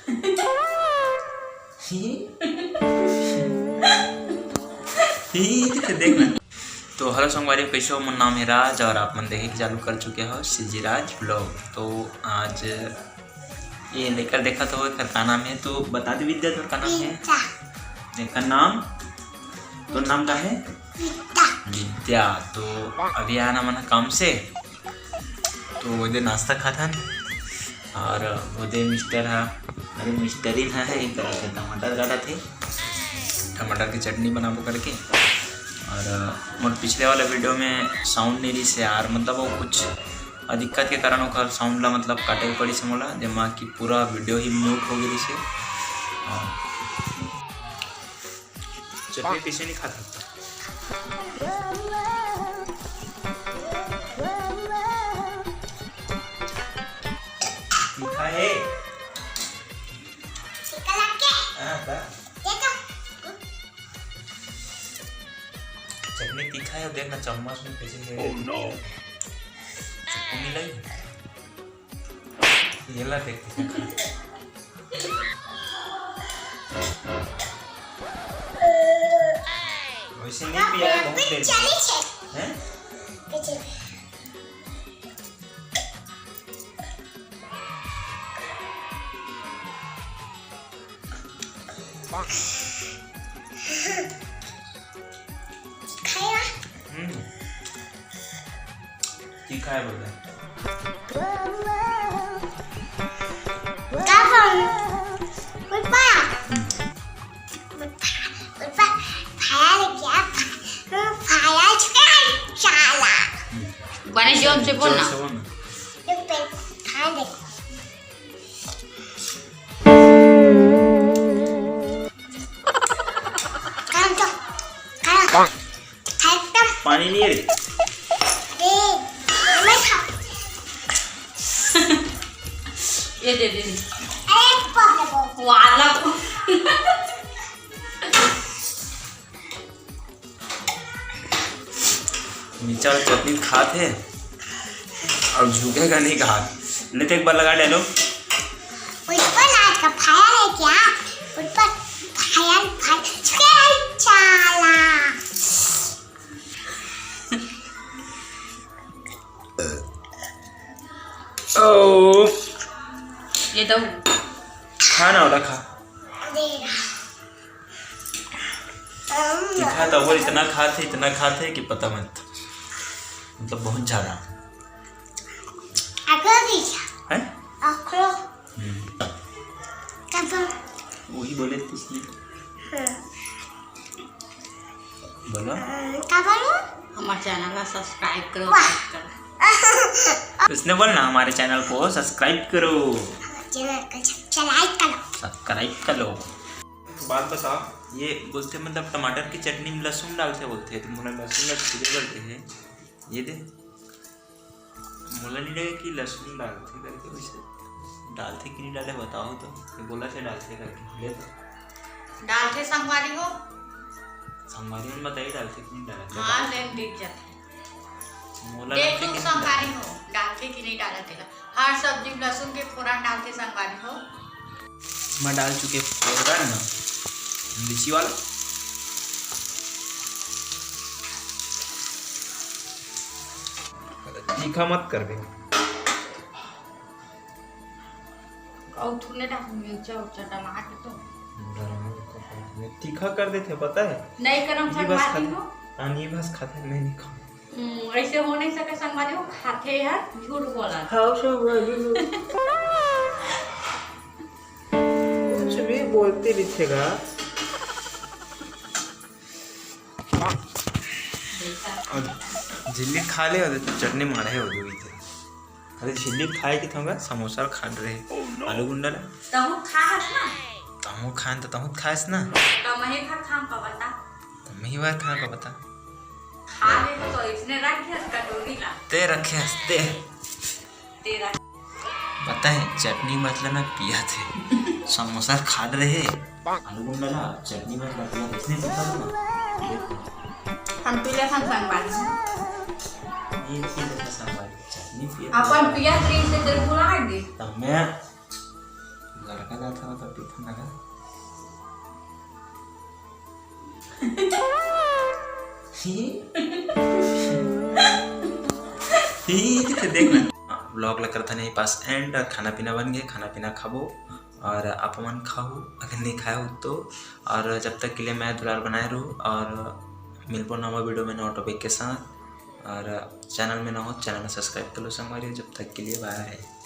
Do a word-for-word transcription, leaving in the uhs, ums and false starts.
ही, ही, देख ना। तो hello संगवारी, कैसे हो? मोर नाम है राज और आप मन देखे के चालू कर चुके हो सीजी राज vlog। तो आज ये लेकर देखा तो एकर का नाम है, तो बता दे विद्या, तोर का नाम है? विद्या। एकर नाम, तोर नाम का है? विद्या। विद्या। तो अभी आना मन काम से, तो ओदे नाश्ता खाथन और ओदे मिस्टर हा, अरे मिस्टरीन हा है, एक तरह से टमाटर काटत हे, टमाटर के चटनी बनाबो करके। और मोर पिछले वाला video में sound नहीं रही से यार, मतलब वो कुछ दिक्कत के कारण ओकर sound ला मतलब काटे पड़ी से मोला, जेमा कि पूरा video ही mute हो गई से। हाँ। चटनी पीछे नहीं खाता। तीखा है। हाँ, बा। चटनी तीखा है, देखना चम्मच में कैसे है। Oh no। चाकू मिलाई। ये ला देख। वैसे नहीं पिया है, बहुत देर। हैं? खाया। हम्म। तीखा है बोल रहा है। का बोल? फुलपा। फुलपा, फुलपा, फाया ले क्या? फाया चुका है, चाला। बने जोर से बोल ना। जोर से बोल ना। एक पे खा दे। खान तो, खान। एकदम। पानी नहीं है रे। ए, मैं खा। ये दे दे। अरे, बाप रे बाप। वाला को। नीचा वाला चटनी खात हे और झुकेगा नहीं कहा। ले तो एक बार लगा डालो। उसको लाज का फायर है क्या? उसको फायर, फायर, फायर चाला। ओ। ये तो खा ना, वाला खा। दे। तीखा तो वो इतना खात हे, इतना खात हे कि पता मत, मतलब बहुत ज्यादा। अगर भी हैं? अखरो। हम्म। तब वही बोले तो इसलिए। हाँ। बोलो। अ, का बोलो? हमारे channel ला subscribe करो, वाह। Like करो। उसने बोल ना, हमारे channel को subscribe करो। हमारे channel को subscribe करो। Subscribe करो। बात बता, ये बोलते मतलब टमाटर की चटनी में लहसुन डालते बोलते हैं, तो मोला लहसुन डाल के बोलते हैं। ये दे, मोला नहीं लगे कि लहसुन डालते करके, वैसे डालते कि नहीं डाले बताओ तो। ये बोला से डालते करके, ले तो। डालते संगवारी हो। संगवारी मन बताइए डालते कि नहीं डालते। हाँ, ले दिख जाते। मोला देख लगता तू कि नहीं संगवारी डालते। हो, डालते कि नहीं डालते ला। हर सब्जी में लहसुन के फोरन डालते संगवारी हो। मैं डाल चुके फोरन, मिर्ची वाला। तीखा मत करबे। अउ थोड़े डाल मिर्चा उर्चा डला के तो। तीखा कर देथे, पता है? नहीं करम ये बस संगवारी खाते। हो। हाँ, ये बस खाते, मैं नहीं खाऊँ। हम्म, ऐसे हो नहीं सके संगवारी हो, खाथे यार, झूठ बोला। हाँ, संगवारी हो। कुछ भी बोलते दिखेगा। और झिल्ली खा ले, और चटनी मारे हो गई थे। अरे झिल्ली खाए की थोड़ा समोसा खा रहे। आलू गुंडा ला। तहु खाहस ना? तहु खान तो तहु खास ना। तो मैं ही भर खाम का बता। तो मैं ही भर खाम का बता। खा ले तो इसने रख दिया कटोरी ला। ते रखे हंसते। तेरा। पता है, चटनी मतलब ना पिया थे। समोसा खा रहे, आलू गुंडा ला, चटनी मतलब पिया थे। इसने पता था ना? देखो। हम पी ले हम संगवारी। ये पी ले संगवारी। चटनी पिया थे। अपन पिया थे, इसे तेरे बुला दे। तब मैं लगा जाता था, पीता ना। ही? ही, देख ना। Vlog ला करथन यहीं पास end। खाना पीना बन गए, खाना पीना खाबो और आप मन खाओ अगर नहीं खाए हो तो। और जब तक के लिए मया दुलार बनाए रहो और मिलबो नवा video में नवा topic के साथ। और channel में ना हो, channel में subscribe कर लो संगवारी। जब तक के लिए bye।